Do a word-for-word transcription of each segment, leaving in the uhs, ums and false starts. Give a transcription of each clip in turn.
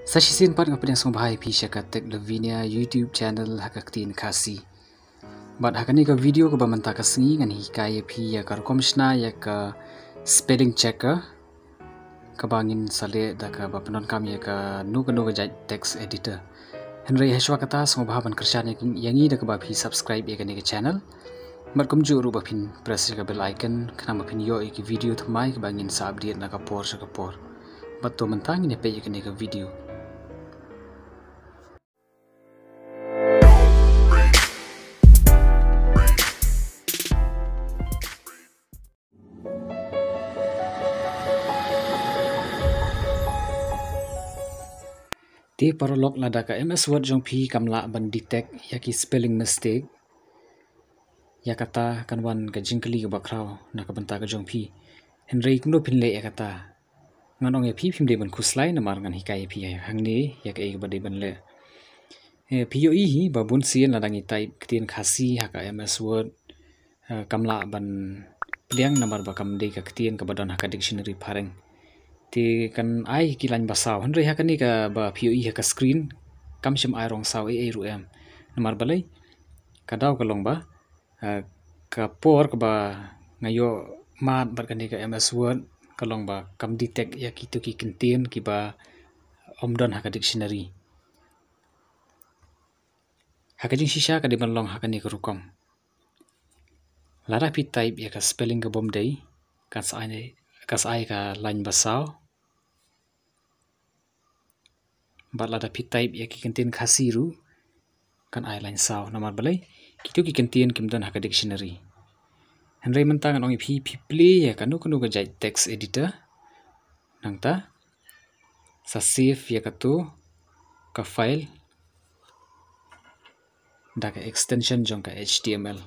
Sa shisien pat nga pdiang sngewbha ïa phi sha ka Tech Lavinia YouTube channel ha ka ktien Khasi. Bad ha kane ka video kaba mynta ka sngi ngan hikai ïa phi ïa ka rukom shna ïa ka spelling checker, kaba ngin sa leh da kaba pyndonkam ïa kano kano ka jait text editor. Hynrei hashwa kata sngewbha ban kyrshan ïa ngi da kaba phi subscribe ïa kane ka channel. Bad kumjuh ruh ba phin press ïa ka bell icon khnang ba phin ïoh ïa ki video thymmai kaba ngin sa update na ka por sha ka por. Bad to mynta ngin ïa peit ïa kane ka video. Te paralok, lada ka M S Word jong phi kam lah ban detect ïa ki spelling mistake, ïa kata kan wan ka jingkylli kaba khraw na ka bynta ka jong phi. Hynrei kumno phin leh ïa kata? Ngan ong ïa phi, phim dei ban khuslai namar ngan hikai ïa phi hangne ïa kaei kaba dei ban leh. Eh, phi ïohi hi ba bun sien lada ngi type ktien Khasi ha ka M S Word, eh, kam lah ban pdiang namar ba kam dei ka ktien kaba don ha ka dictionary phareng. Te kan ai ki lain ba saw, hynrei ha kane kaba phi ïohi ha ka screen kam shym ai rong saw ei ei ruh em. Namar balei? Ka daw ka long ba, eh, ka por kaba nga ïoh mad bad kane ka M S Word ka long ba kam detect ïa kito ki kyntien kiba ym don ha ka dictionary. Ha ka jingshisha ka dei ban long ha kane ka rukom. Lada phi type ïa ka spelling ka bym dei, kan sa ai, kan sa ai ka lain ba saw. Bad lada phi type ïa ki kyntien Khasi ruh kan ai lain saw. Namar balei? Kito ki kyntien kim don ha ka dictionary. Hynrei mynta ngan ong ïa phi, phi plie ïa kano kano ka jait text editor. Nangta sa save ïa kato ka file da ka extension jong ka H T M L.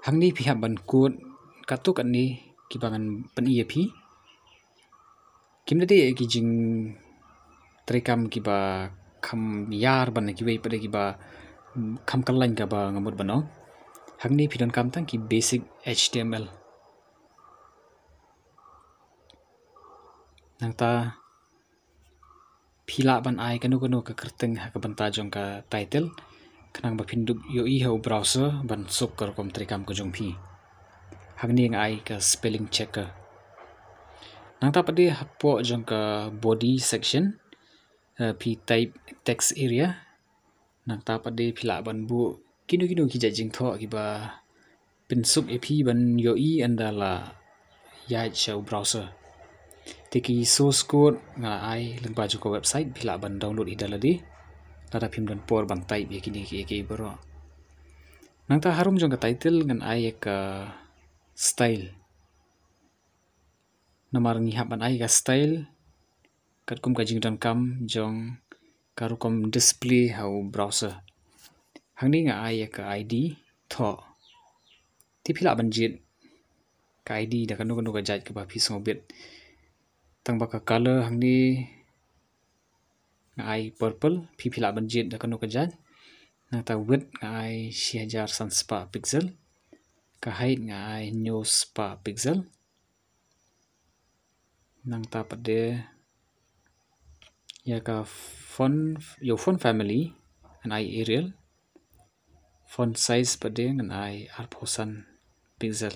Hangne phi hap ban code katto katne kiba ngan pyni ïa phi. Kim da dei ki jingtreikam kiba kham ïar ban kiwei pat de kiba kham kyllain kaba nga mut ban ong. Hangne phi donkam tang ki basic H T M L. Nangta phi lah ban ai kano kano ka kyrteng ha ka bynta jong ka title khnang ba phin dup ïohi ha u browser ban suk ka rukom treikam ka jong phi. Hangne nga ai ka spelling checker. Nangta pat de hapoh jong ka body section, eh, phi type text area. Nangta pat de phi lah ban buh kino kino ki jait jingthoh kiba pynsuk ïa phi ban ïohi ynda la ïaid sha u browser. Te ki source code nga ai lyngba jong ka website, phi lah ban download hi da lade lada phim don por ban type ïa kine kiei kiei baroh. Nangta harum jong ka title ngan ai ïa ka style. Namar ngi hap ban ai ka style katkum ka jingdonkam jong ka rukom display ha u browser. Hangne nga ai ïa ka I D thoh. Te phi lah ban jied ka I D da kano kano ka jait kaba phi sngewbit. Tang ba ka color hangne nga ai purple, phi phi lah ban jied da kano ka jait. Nangta width nga ai shi hajar san spah pixel. Ka height nga ai hynñiew spah pixel. Nangta pat de ïa ka font, ïa u font family ngan ai Arial. Font size pat de ngan ai arphew san pixel.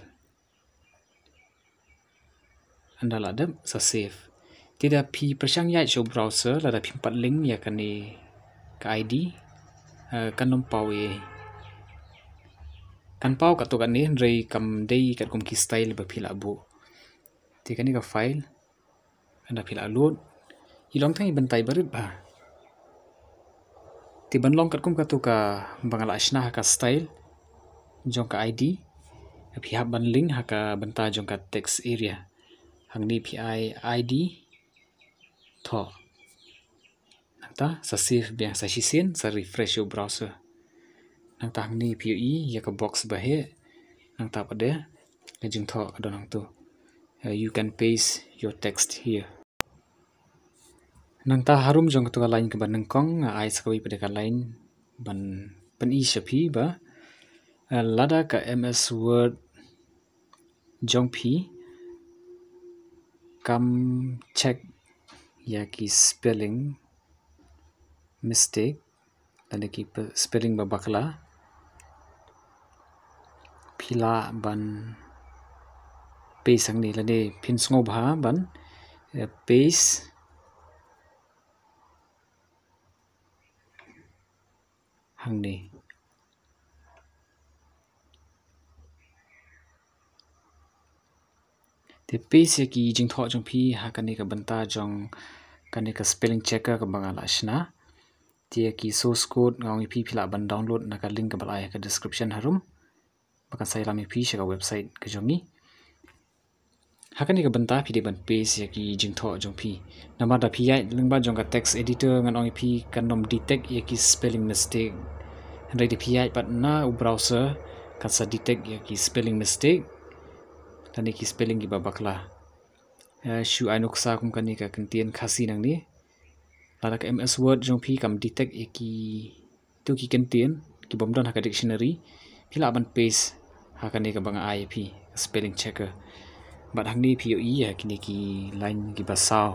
Ynda la dep sa save. Te da phi pyrshang ïaid sha u browser lada phim pat link ïa kane ka I D, eh, kan ym paw ei. Kan paw katto katne hynrei kam dei katkum ki style ba phi lah buh. Te kane ka file ynda phi lah load, i long tang i bynta i barit bha. Te ban long katkum kato kaba nga la shna ha ka style jong ka I D, phi hap ban link ha ka bynta jong ka text area. Hangne phi ai I D thoh. Nangta sa save biang sa shisien, sa refresh u browser. Nangta hangne phi ïohi ïa ka box ba heh. Nangta pat de ka jingthoh ka don hangto, eh, "You can paste your text here." Nangta harum jong kato ka line kaba nyngkong nga ai sa kawei pat de ka line ban pyni sha phi ba, eh, lada ka M S Word jong phi kam check ïa ki spelling mistake lane ki spelling ba bakla, phi lah ban paste hangne lane phin sngewbha ban, eh, paste hangne. Te paste ïa ki jingthoh jong phi ha kane ka bynta jong kane ka spelling checker kaba nga la shna. Te ïa ki source code nga ong ïa phi, phi lah ban download na ka link kaba la ai ha ka description harum, ba kan sa ïalam ïa phi sha ka website ka jong ngi. Ha kane ka bynta phi dei ban paste ïa ki jingthoh jong phi. Namar da phi ïaid lyngba jong ka text editor ngan ong ïa phi kan ym detect ïa ki spelling mistake. Hynrei da phi ïaid pat na u browser kan sa detect ïa ki spelling mistake lane ki spelling kiba bakla. Eh, shu ai nuksa kum kane ka kyntien Khasi nangne. Lada ka M S Word jong phi kam detect ïa ki, to ki kyntien ki bym don ha ka dictionary, phi lah ban paste ha kane kaba nga ai ïa phi, ka spelling checker. Bad hangne phi ïohi ïa kine ki line kiba saw.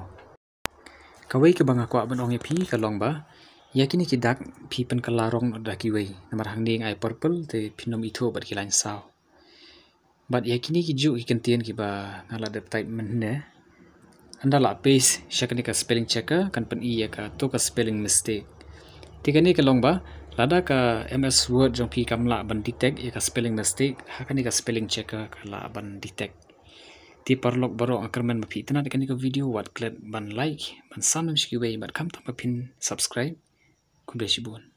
Kawei kaba nga kwah ban ong ïa phi ka long ba ïa kine ki dak phi pynkylla rong da kiwei. Namar hangne nga ai purple te phin ym ithuh bad ki line saw. Bad ïa kine ki juh ki kyntien kiba nga la dep type mynne, ynda lah paste sha kane ka spelling checker kan pyni ïa kato ka spelling mistake. Te kane ka long ba lada ka M S Word jong phi kam lah ban detect ïa ka spelling mistake, ha kane ka spelling checker ka lah ban detect. Te paralok baroh nga kyrmen ba phi itynnad ïa kane ka video wat klet ban like, ban sam sha kiwei bad khamtam ba phin subscribe. Khublei shibun.